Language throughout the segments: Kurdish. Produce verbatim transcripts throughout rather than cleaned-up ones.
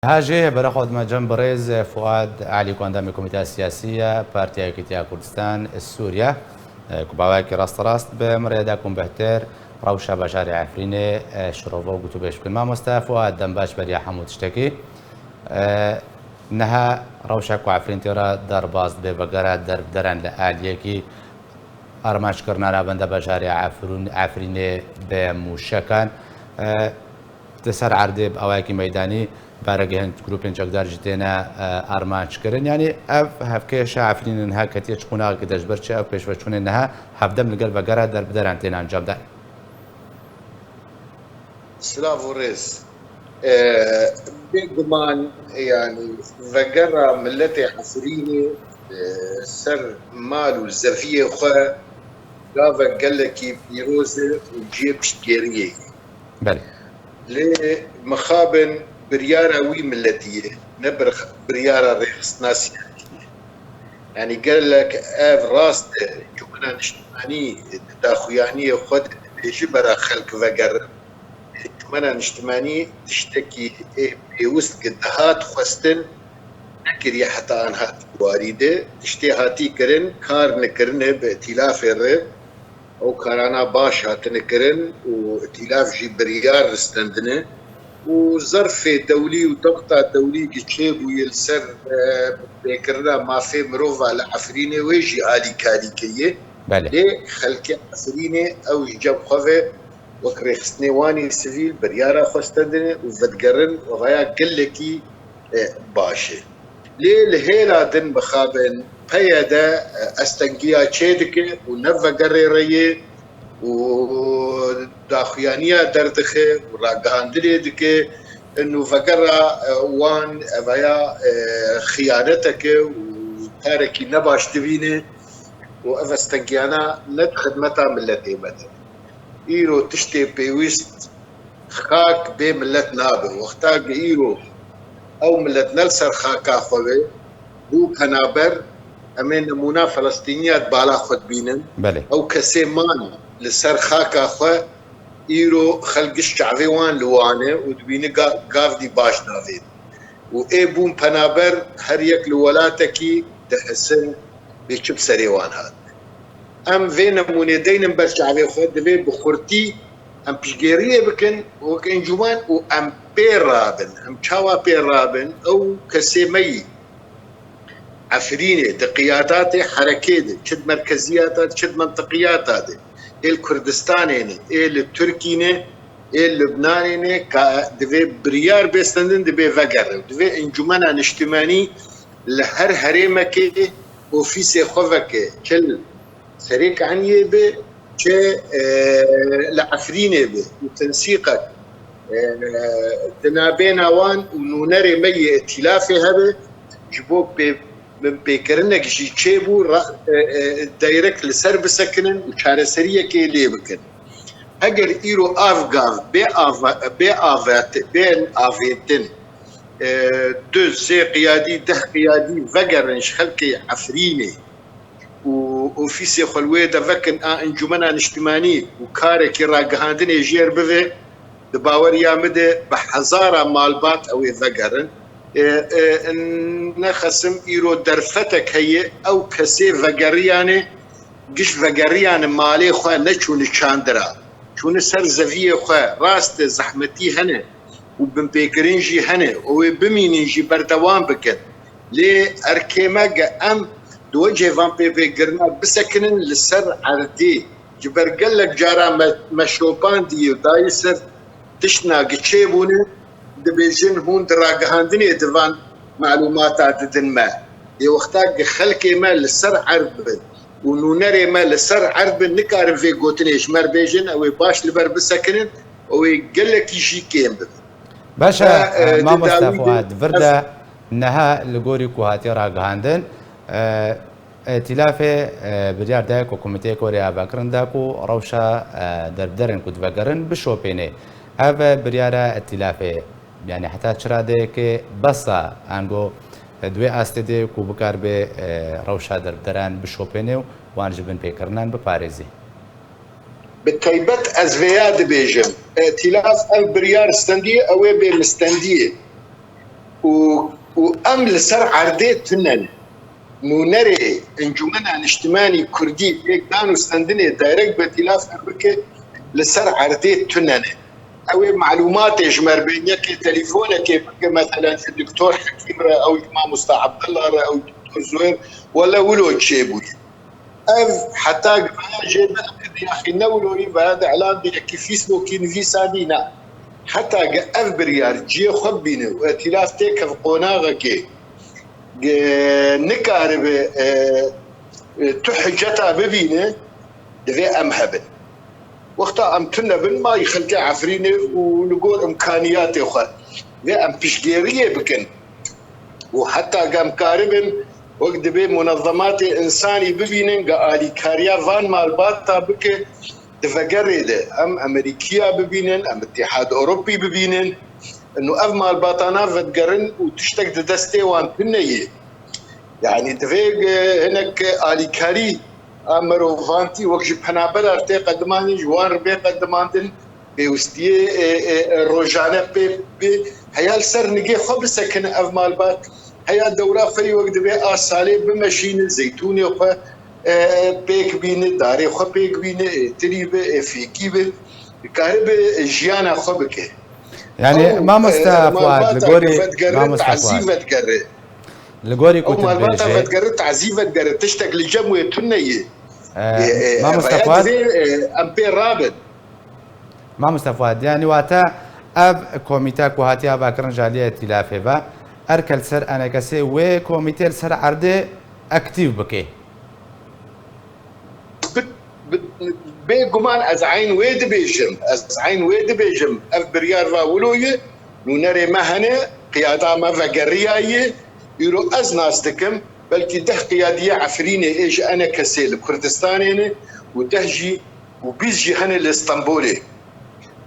Niha jî berê xwe dime cem birêz Fuad Elî ku endamê Komîteya Siyasî ye Partiya Yekîtiya Kurdistan Sûriye, ku bi awayekî rasterast bi min re da ku bêhtir rewşa bajarê Efrînê şirove û gotûbêj bikin. Mamoste Fuad, dem baş beriya hemû tiştekî. Niha rewşa ku Efrîn tê re derbas dibe, vegera derbderan li aliyekî armanckirina navenda bajarê Efrûn-, Efrînê bi mûşekan. Di ser erdê bi awayekî meydanî baregehên grûpên çekdar jî têne, e, armanc kirin. Yanî ev hevkêşa Efrînê niha ketiye çi qonaxekê de, ji ber çi ev pêşveçûnên niha hevdem li gel vegera derbideran têne encamdan? Silav û rêz. E, bêguman, yanî vegera miletê Efrînê, e, ser mal û zeviyê xwe gavek gelekî pîroz e û cihê piştgêriyê ye. Belê. Lê mixabin biryara wî miletî ye, ne bir-, biryara rêxistina siyasî ye. Yanî gelek ev rast e, encûmena niştimanî di daxuyaniyê xwe de dibêje bera xelk vegerin. Encûmena niştimanî tiştekî ê pêwist ki dihat xwestin, nekiriye heta an hat warî de. Tiştê hatî kirin, kar nikirine bi îtîlafê re. Ew karana baş hatine kirin û îtîlaf jî biryar ristendine û zerfê dewlî û dexta dewlî ki çêbûye li ser, e, pêkirina mafê mirova li Efrînê wê jî alîkarî kiriye. Belê. Lê xelkê Efrînê ew ji cem xwe ve wek rêxistinê wan ê sivîl biryara xwe stendine û vedigerin raya gelekî, e, baş e. Lê li hêla din mixabin P Y D, e, estengiya çêdike û ne vegerê re ye û daxuyaniya derdixe û ragihandinê dike. Û vegera, e, wan evaya, e, xiyanetek e û karekî nebaş dibîne û ev estengiyana ne di xidmeta miletê me de. Îro tiştê pêwîst xak bê milet nabe. Wexta ki îro ew milet ne li ser xaka xwe be, bû penaber, em ê nemûna Felestîniya di bala xwe dibînin. Belê. Ew kesê man li ser xaka xwe, îro xelk giş çavê wan li wan e û dibîne ga-, gav dî baş navê. Û ê bûn penaber her yek li welatekî dihisin bê çi bi serê wan hat. Em vê nemûnê deynin ber çavê xwe, divê bi xurtî em piştgêriyê bikin wek encûmen û em pê rabin. Em çawa pê rabin? Ew kesê me yî Efrînê di qiyadatê herekê de, çi di merkeziyata, çi di mentiqiyata de, ê li Kurdistanê ne, ê li Tirkî ne, ê li Lubnanê ne, ka divê biryar bê stendin, divê vegere. Divê encûmena niştimanî li her herêmekê ofîsê xwe veke, çi li Serêkaniyê be, çi, e, li Efrînê be û tensîqek, e, di nabêna wan û nûnerê me yê îtîlafê hebe, ji bo pê-, binpêkirinek jî çêbû, ra-, e, e, direkt li ser bisekinin û çareseriyekê lê bikin. Heger îro av gav bê ava-, bê avet-, bê avêtin, e, du, sê qiyadî, deh qiyadî vegerin ji xelkê Efrînê û ofîsê xwe li wê de vekin a Encûmena Niştimanî û karekî ragihandinê jêr bive, di baweriya min de bi hezara malbat ew ê vegerin. E, e, nexesim îro derfetek heye, ew kesê vegeriyane, giş vegeriyane malê xwe, neçûne çandira. Çûne ser zeviyê xwe, rast e, zehmetî hene û binpêkirin jî hene, ew ê bimînin jî berdewam bikin. Lê erkê me ge em di wecihê van pêvekirina bisekinin li ser erdê. Ji ber gelek cara me, me şopandiye û dayî ser tiştna gi çêbûne, dibêjin hûn di ragihandinê di van malûmata didin me. Lê wexta gi xelkê me li ser erd bin û nûnerê me li ser erd bin, nikarin vê gotinê ji me re bêjin, ew ê baş li ber bisekinin, ew ê gelekî jî kêm bibin. Baş e, Ve, e, e, di mamoste dawî Fuad, vir de niha li gorî ku hatiye ragihandin, e, Îtîlafê, e, biryar daye ku komîteyek were avekirin da ku rewşa, e, derbderên ku divegerin bişopêne. Ev biryara îtîlafê, yanî heta çi radeyekê bes e, ango, e, di wê astê de ku bikaribe, e, rewşa derbderan bişopêne û wan ji binpêkirinan biparêze? Bi taybet ez vêya dibêjim. Îtîlaf ev biryar stendiye, ew ê bê mistendiyê. Em li ser erdê tune ne. Nûnerê Encûmena Niştimanî Kurdî pêkdan û stendinê direkt bi tîlaf bike, li ser erdê tune ne. Ew ê malûmatê ji me re bên, yekê telîfonekê bike, meselen ji Doktor Hekîm re, ew ji Mamosta Abdullah re, ew ji Doktor Zuhêr, wele wilo çêbûye. Ev heta gi vaya jê biqidi yaxî ne wilo yî, vaya di elan di yekî Facebookî nivîsa dî ne. Heta gi ev biryar ciyê xwe bibîne û etîlaf têkev qonaxekê, gi nikaribe, e, e, tu hiceta bibîne, divê em hebin. Wexta em tune bin, mayî xelkê Efrînê û li gor imkaniyatê xwe vê em piştgêriyê bikin. Û heta ge em karibin, wek dibê munezematê însanî bibînin, ge alîkariya van malbata bike, di vegerê de em Amerîkiya bibînin, em Îtîhad Ewropî bibînin. Û ev malbatana vedigerin û tiştek di destê wan tune ye. Yanî divê, e, hinek alîkarî a merovantî wek ji penabera tê qedimandin, ji wan re bê qedimandin, pêwistiyê, e, e, e, rojane pê bê, heya li ser nigê xwe bisekine ev malbat, heya dewra xwe yî wek divê a salê bimeşîne, zeytûnê xwe, e, pêk bîne, darê xwe pêk bîne, êtirî bi, ê fêkî bi, dikaribe jiyana xwe bike. Yanî, Ew, mamosta e, Fuad, li malbata gorî, vedgere, mamosta tazî Fuad, vedgere. Li gorî ku Ew tu malbata dibêjî, vedgere, tazî vedgere, tiştek li cem wê tune ye. E, E, e, mamosta vaya Fuad, divê, e, em pê rabin. Mamosta Fuad, yanî wate ev komîte ku hatiye avakirin ji aliyê tîlafê ve, erke li ser enekesê wê komîtê li ser erdê aktîf bike. Bi, bi, bêguman ez eyn wê dibêjim, ez eyn wê dibêjim, ev biryar va wilo ye, nûnerê me hene, qiyada me vegeriyaye, îro ez nas dikim, belkî deh qiyadiyê Efrînê ê ji enekesê li Kurdistanê ne û deh jî û bîst jî hene li Stenbolê.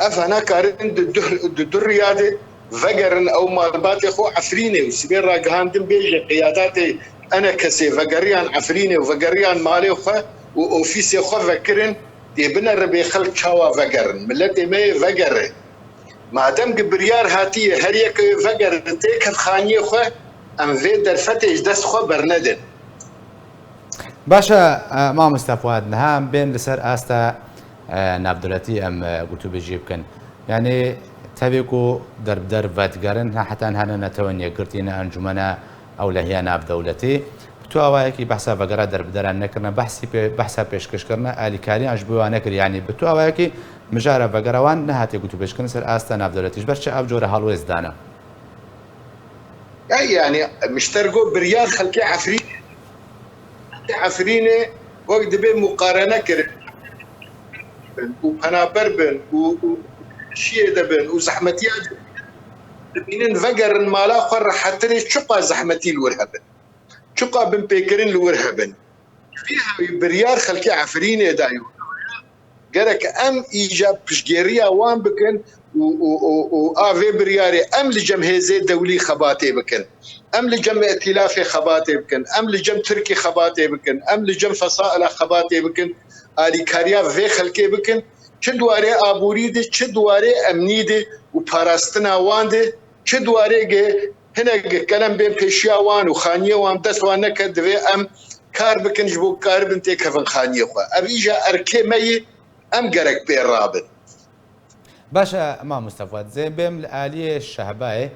Ev hene karin di du, di du riya de vegerin ew malbatê xwe Efrînê û sibê ragihandin bêje qiyadatê enekesê vegeriyan Efrînê û vegeriyan malê xwe û ofîsê xwe vekirin, tê bine ribê xelk çawa vegerin. Miletê me yê vegere. Madem ki biryar hatiye her yeke wê vegere têkev xaniyê xwe, em vê derfetê ji dest xwe bernedin. Baş e, e, mamoste Fuad, niha em bên li ser asta, e, navdewletî em, e, gotûbêjiyê bikin. Yanî tevî ku derbider vedigerin, ne heta niha ne Netewên Yekgirtî, ne Encûmena Ewlehiya Navdewletî. Bi tu awayekî behsa vegera derbideran nekirine, behsî pê-, behsa pêşkêşkirina alîkariyan ji bo wan nekir. Yanî bi tu awayekî mijara vegera wan nehatiye gotûbêjkirin ser asta navdewletî. Ji ber çi ev cure helwêst dane? Ey, yanî, min ji te re got biryar xelkê Efrînê, xelkê Efrînê wek dibê muqarene kirin û penaber bin û, û şiyê de bin û zehmetiya de dibînin vegerin mala xwe rehetirê, çiqa zehmetî li wir hebin, çiqa binpêkirin li wir hebin. Vî hewî biryar xelkê Efrînê dayî. Gerek em îca piştgêriya wan bikin û, û, û, û a vê biryarê em li cem hêzê dewlî xebatê bikin. Em li cem îtîlafê xebatê bikin. Em li cem Tirkî xebatê bikin. Em li cem fesaila xebatê bikin. Alîkariya vê xelkê bikin. Çi di warê aborî de, çi di warê emnî de û parastina wan de, çi di warê ge hinek kelem bên pêşiya wan û xaniyê wan dest wan neke, divê em kar bikin ji bo karibin têkevin xaniyê xwe. Ev îja erkê me yî, em gerek pê rabin. Baş e, mamoste Fuad, zê bêm li aliyê Şehbayê,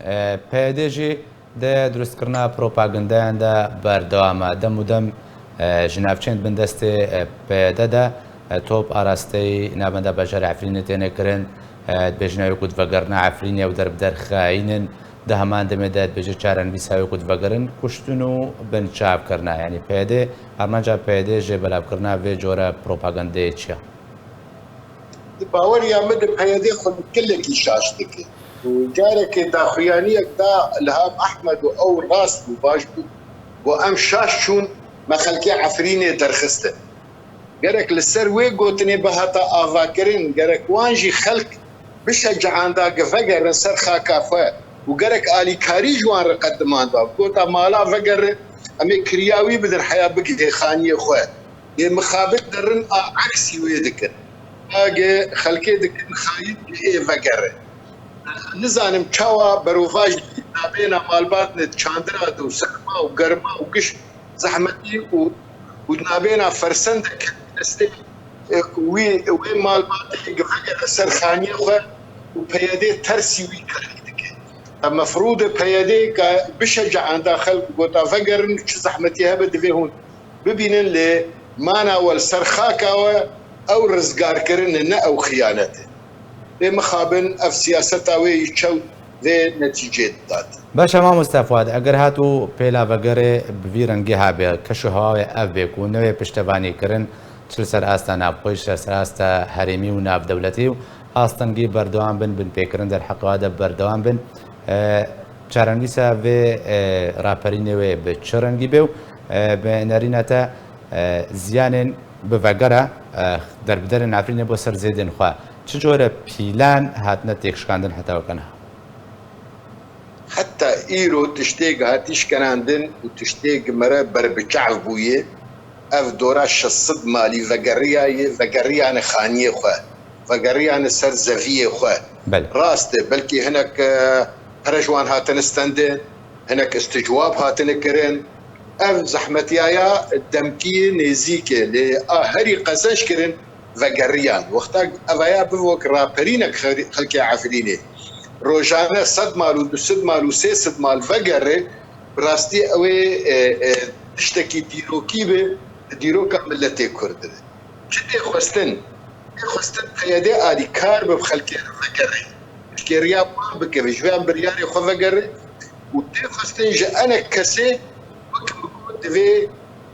e, P Y D jî di durustkirina propagandayan de berdewam e. Dem û dem, e, ji navçeyên bin destê, e, P Y D de, e, top arasteyî navenda bajarê Efrînê têne kirin. E, dibêjin ew ku divegerine Efrînê ew derbider xayîn in. Di heman demê de dibêje çarenivîsa wê ku divegerin kuştin û binçav kirine. Yanî P Y D, armanca P Y D jê belavkirina vê cure propagandeyê çi ye? Di baweriya min de P Y D xwe bi gelekî şaş dike. Û carekê daxuyaniyek da Ilham Ehmed û ew rast bû, baş bû. Got, em şaş çûn, me xelkê Efrînê derxistin. Gerek li ser wê gotinê bihata avakirin, gerek wan jî xelk bişecihanda ge vegerin ser xaka xwe û gerek alîkarî ji wan re qedimanda. Gota mala vegere, em ê kiriya wî bidin heya bigihê xaniyê xwe. Ê mixabin derin a eksî wê dikin. Age xelkê dikin xayîn, ê vegere. Nizanim çawa berovajî nabêna malbatê çandira de û serma û germa û giş zehmetî û û nabêna fersendek destê, e, wî, wê malbatê vegere ser xaniyê xwe û P Y D tersî wî karî dike. Em mefrûd e P Y D ka bişeca enda xelk gota vegerin, çi zehmetî hebe divê hûn bibînin, lê mana we li ser xaka we ew rizgarkirin e, ne ew xiyanet e. Lê mixabin ev siyaseta wê yî çew vê netîcê didat. Baş e, mamoste Fuad, eger hat û pêla vegerê bi vî rengî habe, keş û hewa wê ev bê ku newê piştevanî kirin, çi li ser asta navxwe, çi li ser asta herêmî û navdewletî û astengî berdewam bin, binpêkirin derheqê wa de berdewam bin. E, çarenivîsa vê, e, raperînê wê bi çi rengî bê û, e, bi nerîna te, e, ziyanên bi vegera, e, derbiderên Efrînê bo ser zêdên xwe çi cure pîlan hatine têkşikandin heta wekena? Heta îro tiştêk hatî şkenandin û tiştêk mere berbiçav bûye. Ev dora şeş sed malî vegeriyaye, vegeriyane xaniyê xwe, vegeriyane ser zeviyê xwe. Belê. Rast e, belkî hinek, e, pere ji wan hatine stendin, hinek isticwab hatine kirin. Ev zehmetiyaya demkî nêzîk e, lê a herî qezenc kirin vegeriyan. Wexta evaya bivo ki raperînek xelkê Efrînê rojane sed mal û du sed mal û sê sed mal vegere, bi rastî ew ê, e, e, tiştekî dîrokî be, dîroka miletê Kurd be. Çi tê xwestin? Tê xwestin P Y D alîkar be bi xelkê re vegere. Piştgiriya wan bike, ji vê biryarê xwe vegere û tê xwestin ji enek kesê wek ku divê,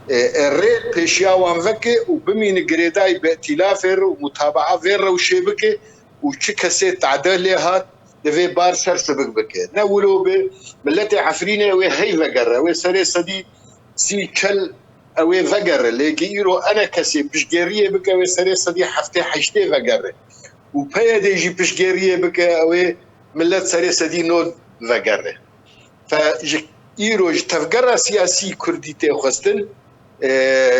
e, e, rê pêşiya wan veke û bimîne girêdayî bi îtîlafê re û mutabaa vê rewşê bike û çi kesê tade lê hat, divê bar ser sibik bike. Ne wilo be, miletê Efrînê wê hey vegere, wê serê sedî sî çel ew ê vegere. Lê ki îro ene kesê piştgêriyê bike, wê serê sedî heftê heştê vegere. Û P Y D jî piştgêriyê bike, ew ê milet serê sedî nod vegere. Fe ji îro ji tevgera siyasî Kurdî tê xwestin, e,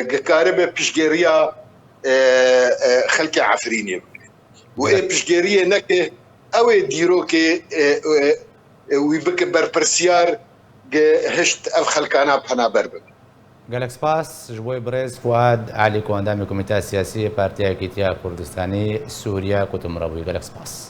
dikaribe piştgêriya, e, e, xelkê Efrînê bike. Û ê piştgêriyê neke, ew ê dîrokê, e, e, e, wî bike berpirsiyar, ge hişt ev xelkana penaber bibe. Gelek spas ji bo birêz Fuad Alî ku endamê Komîteya Siyasî yê Partiya Yekîtiya Kurdistanî Sûriye ku tu min re bûyî. Gelek spas.